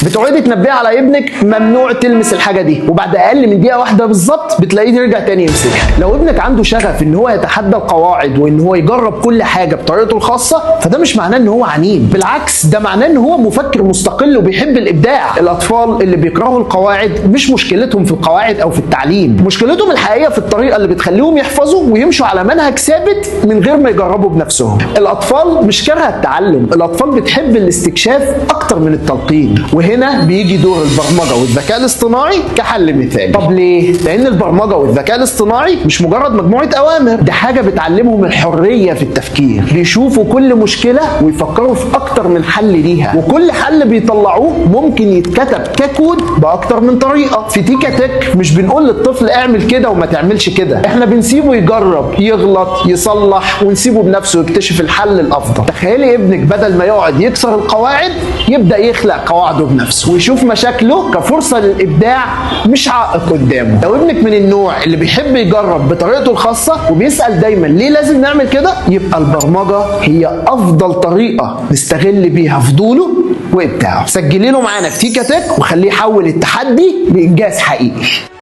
بتقعدي تنبهي على ابنك ممنوع تلمس الحاجة دي، وبعد اقل من دقيقة واحدة بالظبط بتلاقيه يرجع تاني يمسكها. لو ابنك عنده شغف ان هو يتحدى القواعد وان هو يجرب كل حاجة بطريقته الخاصة، فده مش معناه ان هو عنيد، بالعكس ده معناه ان هو مفكر مستقل وبيحب الابداع. الاطفال اللي بيكرهوا القواعد مش مشكلتهم في القواعد او في التعليم، مشكلتهم الحقيقية في الطريقة اللي بتخليهم يحفظوا ويمشوا على منهج ثابت من غير ما يجربوا بنفسهم. الاطفال مش كارهه التعلم، الاطفال بتحب الاستكشاف اكتر من التلقين، وهنا بيجي دور البرمجة والذكاء الاصطناعي كحل مثالي. طب ليه؟ لان البرمجة والذكاء الاصطناعي مش مجرد مجموعة اوامر، ده حاجة بتعلمهم الحرية في التفكير، بيشوفوا كل مشكلة ويفكروا في اكتر من حل ليها، وكل حل بيطلعوه ممكن يتكتب ككود باكتر من طريقه. في تيكا تك مش بنقول للطفل اعمل كده وما تعملش كده، احنا بنسيبه يجرب، يغلط، يصلح، ونسيبه بنفسه يكتشف الحل الافضل. تخيلي ابنك بدل ما يقعد يكسر القواعد يبدا يخلق قواعده بنفسه ويشوف مشاكله كفرصه للابداع مش عائق قدامه. لو ابنك من النوع اللي بيحب يجرب بطريقته الخاصة وبيسال دايما ليه لازم نعمل كده، يبقى البرمجة هي افضل طريقه نستغل بيها فضوله وابداعه. سجلي له معانا في تيكا تك وخليه يحول التحدي لانجاز حقيقي.